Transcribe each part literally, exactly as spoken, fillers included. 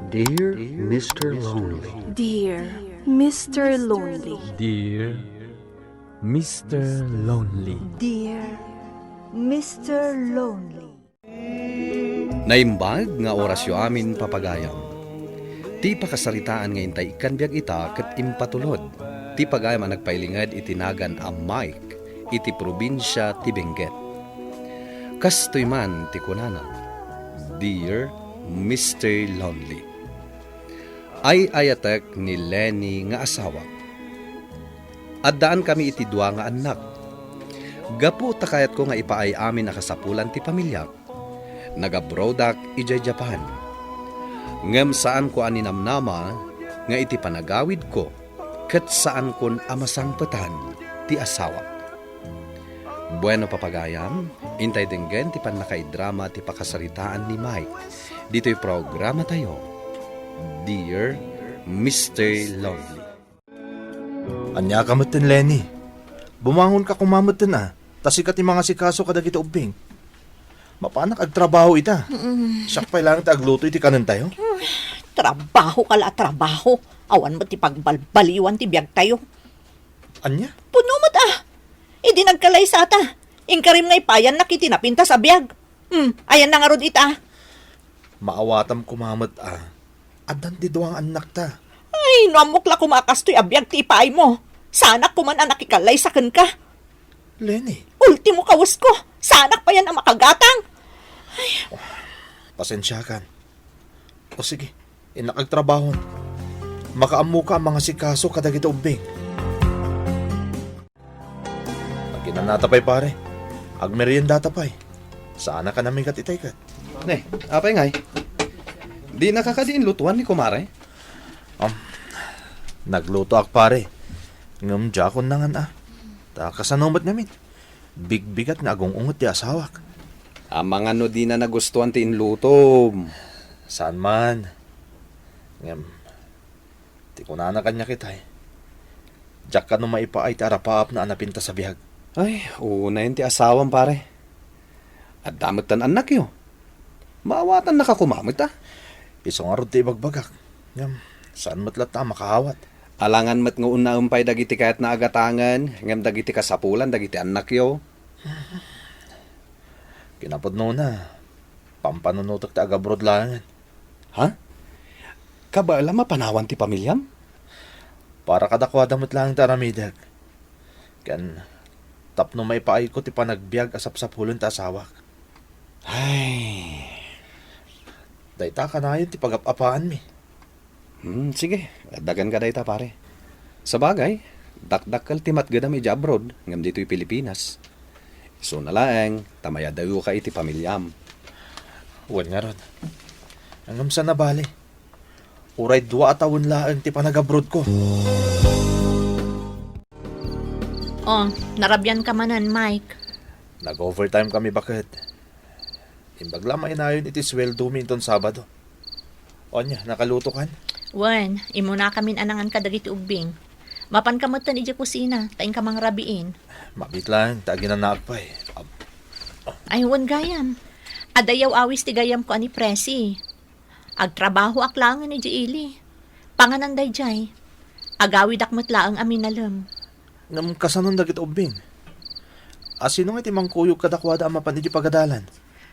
Dear Mister Lonely. Dear Mister Lonely. Dear Mister Lonely. Dear Mister Lonely. Naimbag nga orasyo amin, papagayam. Ti pakasaritaan nga intay ikkan biag ita ket impatulod ti pagayam a nagpailinged iti nagan a Mike iti probinsia ti Benguet. Kastoy man ti kunana, "Dear Mister Lonely, ay-ayatek ni Lenny nga asawak. Addaan kami iti dua nga annak. Gapu ta kayatko nga ipaay amin a kasapulan ti pamiliak, nagabroadak idiay Japan. Ngem saanko a ninamnama nga iti panagawidko ket saankon a masangpetan ti asawak." Bueno, papagayam, intay denggen ti pannakaidrama ti pakasaritaan ni Mike ditoy programatayo, Dear Mister Lonely. Ania ka metten, Lenny? Bumangonka koma metten a, ta sika ti mangasikaso kadagiti ubbing. Mapanak agtrabaho ita. Mm. Siak pay laeng ti agluto iti kanentayo. Uy, trabaho ka la a trabaho. Awan met ti pagbalbaliwan ti biagtayo. Ania? Pudno met a. Idi nagkalaysata, inkarim nga ipayannak iti napintas a biag. Hmm, ayanna ngarud ita. Maawatam koma met a addan ti dua nga annakta. Ay, no ammok la koma a kastoy a biag ti ipaaymo, saanak koman a nakikalaysa kenka. Lenny. Ultimo kawesko, saanak payan a makagatang. Pasensiakan. O sige, innak agtrabahon. Makaammoka a mangasikaso kadagiti ubbing. Aginanata pay, pare. Agmeriendata pay. Saanak a namigat itay ket. Ne, apay ngay? Dinaka kadi inlutuan ni kumare? Um, naglutoak, pare. Ngem diakon nangan a. Ta kasano met ngamin? Bigbigat nga agung-unget ti asawak. Amangan no dina nagustuan ti inlutom. Saan man. Ngem, ti kunana kaniak itay, diak kano maipaay ti arapaapna a napintas a biag. Ay, unayen ti asawam, pare. Adda metten annakyo. Maawatannaka koma met a. Isu ngarud ti ibagbagak. Ngem, saan met latta a makaawat. Alangan met nga unaem pay dagiti kayatna a gatangen, ngem dagiti kasapulan dagiti annakyo. Kinapudnona, pampanunotek ti agabrod laengen. Ha? Kabaelam a panawan ti pamiliam? Para kadakuada met laeng ti aramidek. Ken tapno maipaayko ti panagbiag a sapsapulen ti asawak. Ay. Dayta kanayon ti pagap-apaanmi. Hmm, sige, addaganka dayta, pare. Sabagay, dakdakkel ti matgedam idiay abroad ngem ditoy Pilipinas. Isuna laeng ta mayadayoka iti pamiliam. Wen ngarud. Ngem saan a bale. Uray dua a tawen laeng ti panagabrodko. Oh, narabian ka manen, Mike. Nag-overtime kami, baket. Imbag la mainayon iti sueldomi inton Sabado. Ania, nakalutokan? Wen, immuna kamin a nangan kadagiti ubbing. Mapanka metten idiay kusina, ta inka mangrabiin. Mabiit laeng, ta aginanaak pay. Ab- Ay, wen gayam. Adda yaw-awis ti gayyemko a ni Presi. Agtrabahoak laengen idiay ili. Panganan daydiay. Agawidak met laeng a minalem. Ngem kasanon dagiti ubbing? Asino ngay ti mangkuyog kadakuada a mapan idiay pagadalan?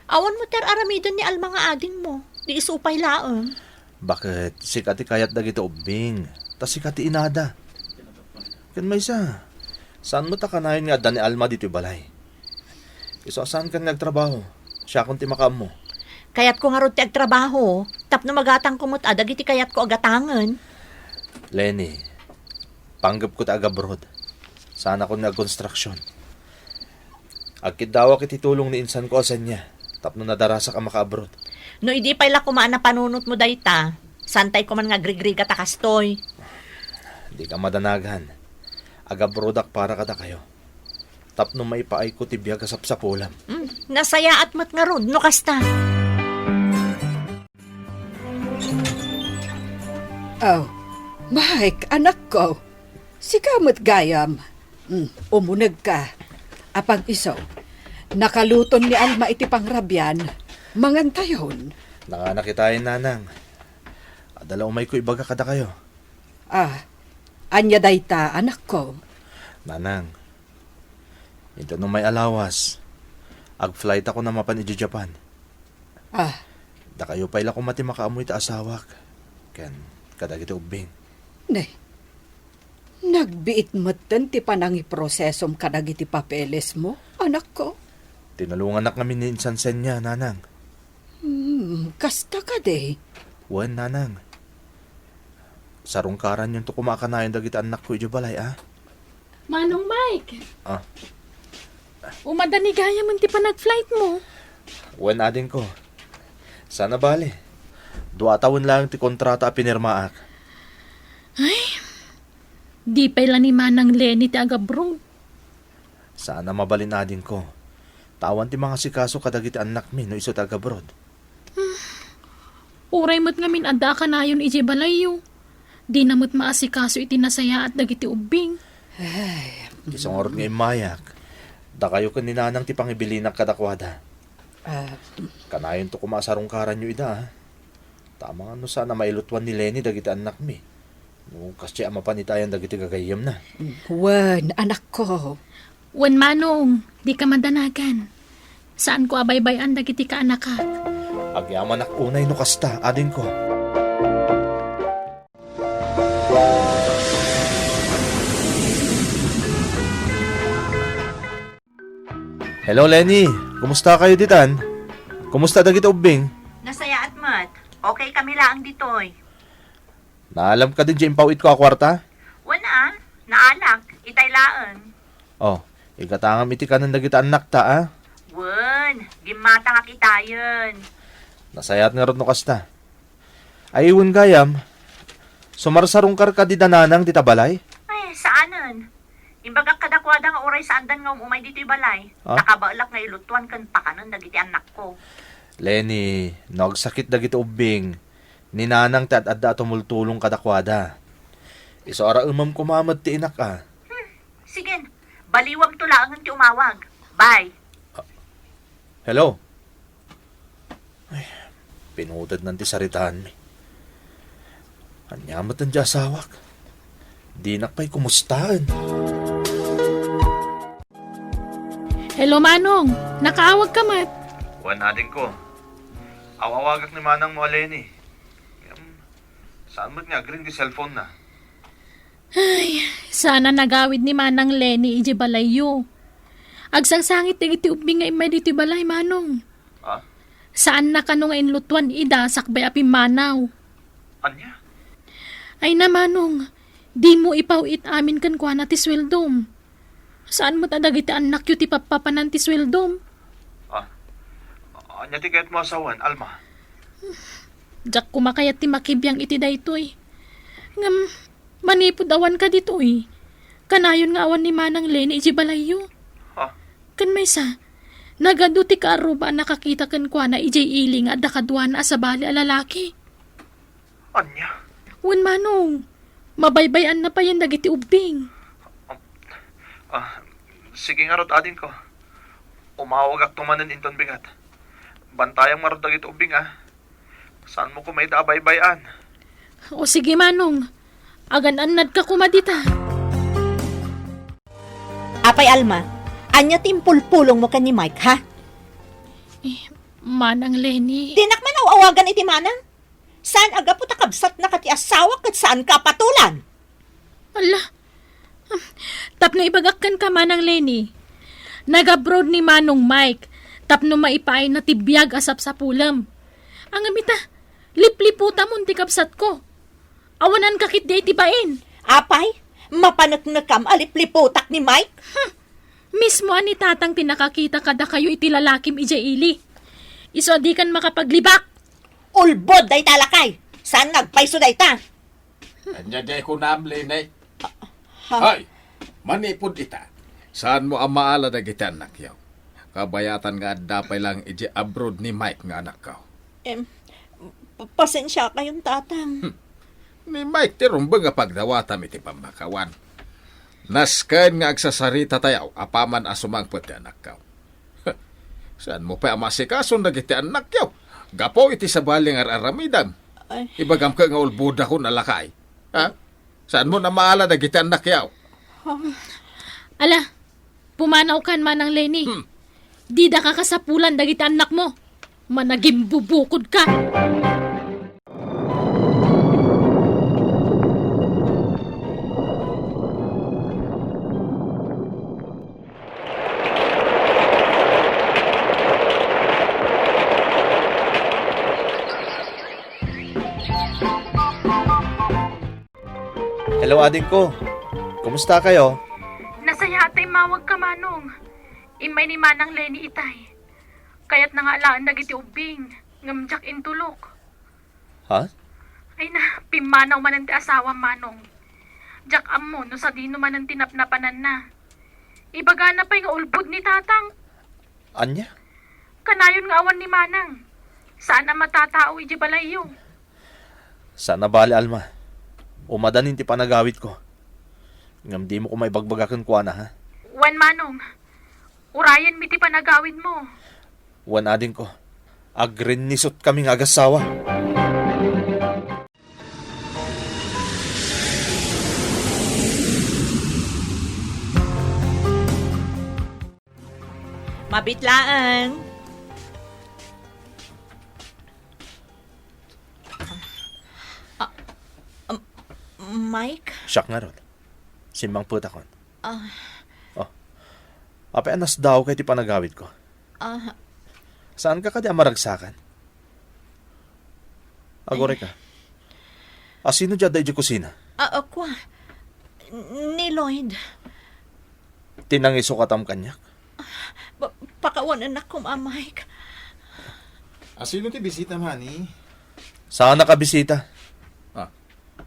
Awan met ti ar-aramiden ni Alma nga adingmo. Di isu pay laeng. Baket, sika ti kayat dagiti ubbing. Ta sika ti inada. Ken maysa, saan met a kanayon nga adda ni Alma ditoy balay? Isu a saankan nga agtrabaho, siakon ti makaammo. Kayatko ngarud ti agtrabaho, tapno magatangko met a dagiti kayatko a gatangen. Lenny, panggepko ti agabroad. Saanakon nga agkonstruksion. Agkiddawak iti tulong ni insanko a Senia tapno nadarasak a makaabroad. No idi pay la koma a napanunotmo dayta, saantay koman nga agrigrigat a kastoy. Dika madanagan. Agabroadak para kadakayo. Tapno maipaayko ti biag a sapsapulam. Mm, nasayaat met ngarud no kasta. Oh, Mike, anakko. Sika met gayam. Mm, umunegka. Apag-isu, nakaluton ni Alma iti pangrabian. Mangantayon. Nanganak itayen, nanang. Adda la umayko ibaga kadakayo. Ah, ania dayta, anakko? Nanang, inton umay a lawas, ag-flight ako na mapan idiay Japan. Ah. Dakayo pay la koma ti makaammo iti asawak ken kadagiti ubbing. Ne, nagbiit metten ti panangiprosesom kadagiti papelesmo, anakko. Tinulongannak ngamin ni Insan Senya, nanang. Hmm, kasta kadi? Wen, nanang. Sarungkaranyonto koma a kanayon dagiti annakko idiay balay, a? Manong Mike! Ah. Umadda ni gayam ti panag-flightmo. Wen, adingko. Saan a bale. Dua a tawen laeng ti kontrata a pinirmaak. Ay, di pay la ni Manang Lenny ti agabroad. Saan a mabalin, adingko. Ta awan ti mangasikaso kadagiti annakmi no isu ti agabroad. Uray met ngamin adda a kanayon idiay balayyo, dina met maasikaso iti nasayaat dagiti ubbing. Ay, isu ngarud nga immayak, dakayo ken ni Nanang ti pangibilinak kadakuada. Ah. Kanayonto koma a sarungkaranyo ida, a. Ta amangan no saan a mailutuan ni Lenny dagiti annakmi. No, kasdiay a mapan itayan dagiti gagayyemna. Wen, anakko. Wen, Manong, dika madanagan. Saanko a baybay-an dagiti kaanakak. Agyamanak unay no kasta, adingko. Hello, Lenny. Kumusta kayo ditan? Kumusta dagiti ubbing? Nasayaat met. Okay kami laeng ditoy. Naalam ka din diay impawitko a kuarta? Wen a, naalak. Itay laeng. Oh, igatangam iti kanen dagiti annakta, a? Wen, gimmatangak itayen. Nasayaat ngarud no kasta. Ay, wen gayam, sumarsarungkar ka dida Nanang dita balay? Ay, saanen. Imbagak kadakuada nga uray saandan nga um-umay ditoy balay. Ah? Nakabaelak nga ilutuan ken pakanen dagiti annakko. Lenny, no agsakit dagiti ubbing, ni Nanang ti ad-adda a tumultulong kadakuada. Isu a raemem koma met ti inak, a. Hmm, sige. Baliwamto laengen ti umawag. Bye. Hello? Ay, pinutednan ti saritaanmi. Ania met ti asawak? Dinak pay kumustaen. Hello, Manong. Nakaawag ka met? Wen, adingko. Aw-awagak ni Manang no a Lenny. Ngem, saan met nga agring ti cellphone na? Ay, saan a nagawid ni Manang Lenny idiay balayyo. Agsangsangit dagiti ubbing nga immay ditoy balay, Manong. Ah? Saanna kano nga inlutuan ida sakbay a pimmanaw. Ania? Ay na, Manong, dimo ipaw-it amin kenkuana ti sueldom. Saan met a dagiti annakyo ti pappapanan ti sueldom? Ah, ania ti kayatmo a sawen, Alma? Diak koma kayat ti makibiang iti daytoy. Ngem, manipud awan ka ditoy, kanayon nga awan ni Manang Lenny idiay balayyo. Ha? Ken maysa, nagadu ti kaarruba a nakakita kenkuana idiay ili nga adda kaduana a sabali a lalaki. Ania? Wen, Manong, mabaybay-anna payen dagiti ubbing. Ah, sige ngarud, adingko. Umawagakto manen inton bigat. Bantayam ngarud dagiti ubbing, a. Saanmo koma ida a baybay-an. O sige, Manong. Agan-annadka koma dita. Apay Alma, ania ti impulpulongmo ken ni Mike, ha? Eh, Manang Lenny. Dinak man aw-awagan iti manang. Saan a gapu ta kabsatnaka ti asawak ket saanka a patolan? Ala, tapno ibagak kenka, Manang Lenny, nag-abroad ni Manong Mike tapno maipaayna ti biag a sapsapulem. Ngem ita, lipliputamon ti kabsatko. Awananka ketdi iti bain. Apay, mapaneknekam a lipliputak ni Mike? Hmm. Mismo a ni Tatang ti nakakita kadakayo iti lalakim idiay ili. Isu a dikan makapaglibak. Ulbod dayta, lakay. Saan nga agpayso dayta? Ania diay kunam, Lenny? Ha? Ay, manipud ita, saanmo a maala dagiti annakyo. Kabayatan nga adda pay laeng idiay abroad ni Mike nga anakko. Em, pa-, pasensiakayon, Tatang. Hmm. Ni Mike ti rumbeng a pagdawatam iti pammakawan. Nasken nga agsasaritatayo apaman a sumangpet ti anakko. Saanmo pay a maasikason dagiti annakyo gapu iti sabali nga ar-aramidem? Ay. Ibagam ka nga ulbodakon a lakay. Ha? Saanmo a maala dagiti annak yaw? Ala, pumanawkan, Manang Lenny. Hmm. Dida ka kasapulan dagiti annakmo. Managimbubukodka. Hello, adingko. Kumusta kayo? Nasayaat ta immawagka, Manong. Immay ni Manang Lenny itay. Kayatna nga alaen dagiti ubbing, ngem diak intulok. Ha? Ay na, pimmanaw manen ti asawam, Manong. Diak ammo no sadino manen ti napnapananna. Ibagana pay nga ulbod ni Tatang. Ania? Kanayon nga awan ni Manang. Saan a matatao idiay balayyo. Saan a bale, Alma. Umadanin ti panagawidko. Ngem dimo koma ibagbaga kenkuana, ha? Wen, Manong. Urayenmi ti panagawidmo. Wen, adingko. Agrinnisutkami nga agassawa. Mabit laeng. Ah, um, Mike? Siak ngarud. Simmangpetakon. Ah. Oh. Apay a nasdaawka iti panagawidko? Ah. Saanka kadi a maragsakan? Agurayka. Asino diay adda idiay kusina? Ah, ah, kua. Ni Lloyd. Ti nangisukatam kaniak? Pa-, pakawanennak koma, Mike. Asino ti bisita, mani? Saanak a bisita. Ah.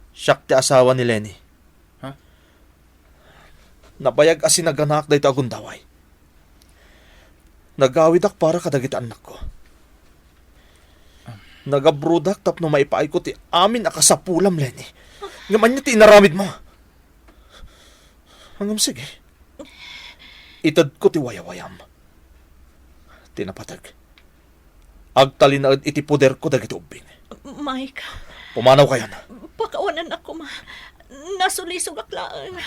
Siak ti asawa ni Lenny. Ha? Nabayag a sinaganaak daytoy a gundaway. Nagawidak para kadagiti annakko. Nagabrodak tapno maipaayko ti amin a kasapulam, Lenny. Ngem ania ti inaramidmo? Ngem sige. Itedko ti wayawayam. Ti napateg. Agtalinaed iti poderko dagiti ubbing. Mike. Pumanawkayon. Pakawanennak koma. Nasulisogak laeng.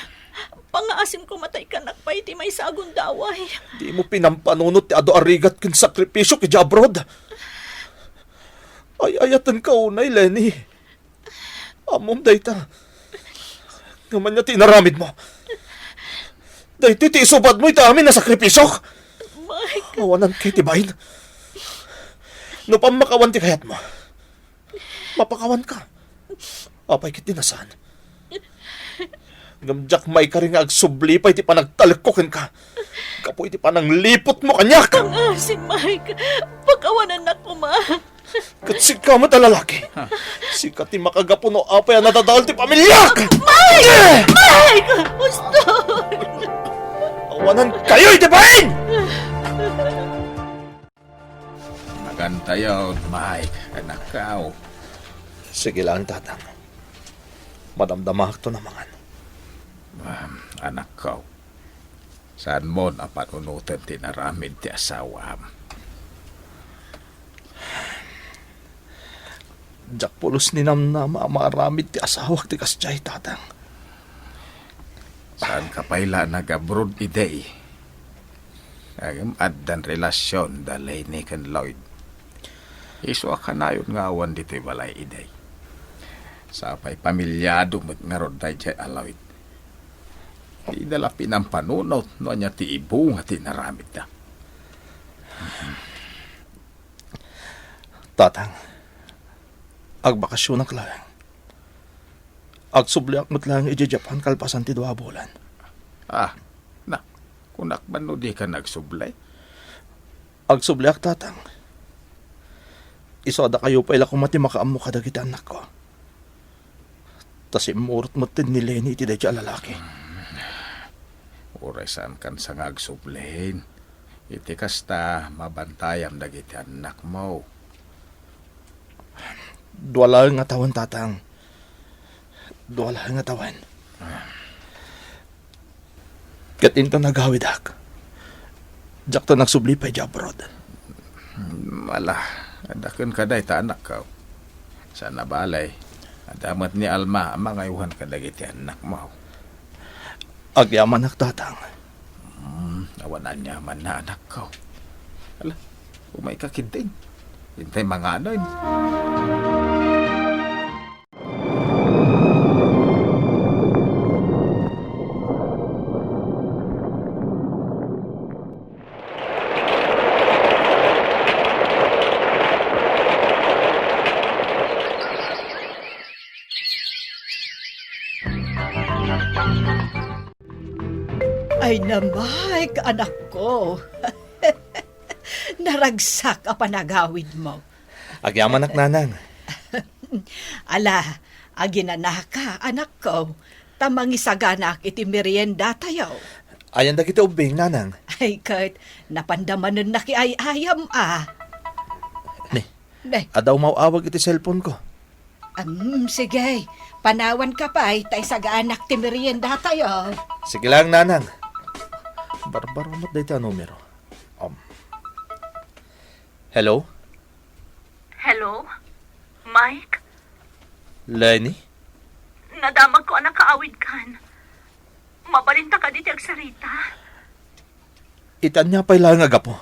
Pangngaasim koma ta ikkannak pay iti maysa a gundaway. Dimo pinampanunot ti adu a rigat ken sakripisio idiay abroad. Ay-ayatenka unay, Lenny. Ammom dayta. Ngem ania ti inaramidmo? Daytoy ti isubadmo iti amin a sakripisio? Mike. Awananka iti bain. No pammakawan ti kayatmo, mapakawanka. Apay ket ti nasaan? Ngem diak maikari nga agsubli pay ti panagtalekko kenka gapu iti panangliputmo kaniak. Pangngaasim, Mike. Pakawanennak koma. Ket sika met a lalaki. Sika ti makagapu no apay a nadadael ti pamiliak! Mike! Mike! Husto! Awanankayo iti bain! Magantayon, Mike, anakko. Sige lang, Tatang. Madamdamaakto a mangan. Ah, anakko, saanmo a panunoten ti inaramid ti asawam. Diak pulos ninamnama a maaramid ti asawak ti kasdiay, Tatang. Saanka pay la nag-abroad idi? Ngem addan relasion da Lenny ken Lloyd. Isu a kanayon nga awan ditoy balay idi. Sapay pamilyado met ngarud daydiay a Lloyd. Dida la pinampanunot no ania ti ibunga ti inaramidda. Tatang, agbakasionak laeng. Agsubliak met laeng idiay Japan kalpasan ti dua a bulan. Ah, na, kunak man no dika nagsubli? Agsubliak, Tatang. Isu a dakayo pay la koma ti makaammo kadagiti annakko. Ta simmurot met ni Lenny iti daydiay a lalaki. Uray saankan sa nga agsubli. Iti kasta, mabantayam dagiti annakmo. Dua laeng a tawen, Tatang. Dua laeng a tawen. Ket inton agawidak, diakto nagsubli pay idiay abroad. Ala, adda kenka dayta, anakko. Sana balay, adda met ni Alma a mangaywan kadagiti annakmo. Agyamanak, Tatang. Hmm, awan aniamanna, anakko. Ala, umayka ketdin. Intay manganon. Ay, na, Mike, anakko. Naragsak a panagawidmo. Agyamanak, Nanang. Ala, aginanaka, anakko, ta mangisaganaak iti meriendatayo. Ayan dagiti ubbing, Nanang? Ay, ket, napanda manen nakiay-ayam a. Ne, ne, adda umaw-awag iti cellphone ko. Am, sige, panawanka pay, ta isaganaak ti meriendatayo. Sige lang, Nanang. Barbaro met dayta a numero. Um. Hello? Hello? Mike? Lenny? Nadamagko a nakaawidkan. Mabalinta kadi ti agsarita? Iti ania pay laeng a gapu?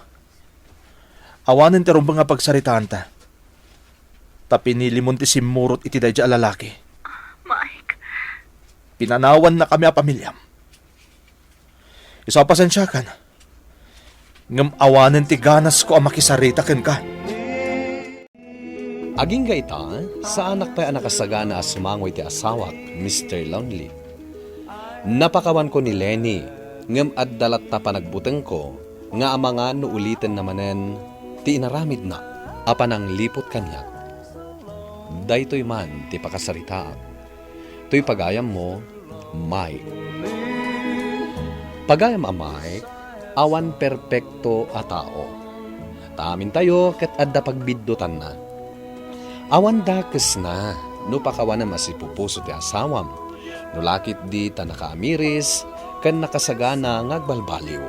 Awanen ti rumbeng a pagsaritaanta. Ta pinilimon ti simmurot iti daydiay a lalaki. Mike. Pinanawannakami a pamiliam. Isu a pasensiakan. Ngem awanen ti ganasko a makisarita kenka. Agingga ita, saanak pay a nakasagana a sumango iti asawak, Mister Lonely. Napakawanko ni Lenny, ngem adda latta panagbutengko nga amangan no ulitenna manen ti inaramidna a panangliput kaniak. Daytoy man ti pakasaritaak. Toy pagayammo, Mike. Pagayam a Mike, awan perpekto a tao. Ta amintayo ket adda pagbiddutanna. Awan dakesna no pakawanem a sipupuso ti asawam, no la ketdi ta nakaamiris ken nakasagana nga agbalbaliw.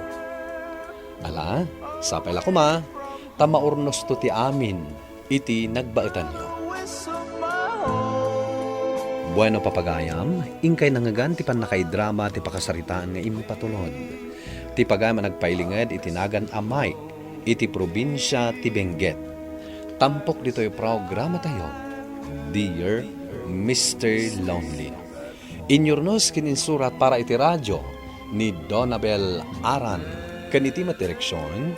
Ala, sapay la koma, ta maurnosto ti amin iti nagbaetanyo. Bueno, papagayam, inkay nangngegan ti pannakaidrama ti pakasaritaan nga impatulod. Ti pagayam a nagpailinged iti nagan a Mike iti probinsia ti Benguet. Tampok ditoy programatayo, Dear Mister Lonely. Inyurnos ken insurat para iti radio ni Donabel Aran ken iti met direksion,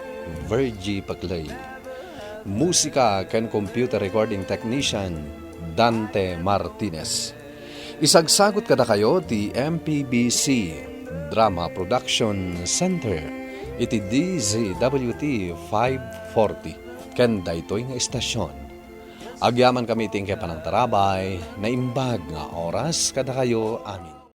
Virgie Paclay. Musika ken computer recording technician, Dante Martinez. Isagsagut kadakayo ti M P B C Drama Production Center iti D Z W T five forty ken daytoy nga estasion. Agyamankami iti inkay panangtarabay, naimbag nga oras kadakayo amin.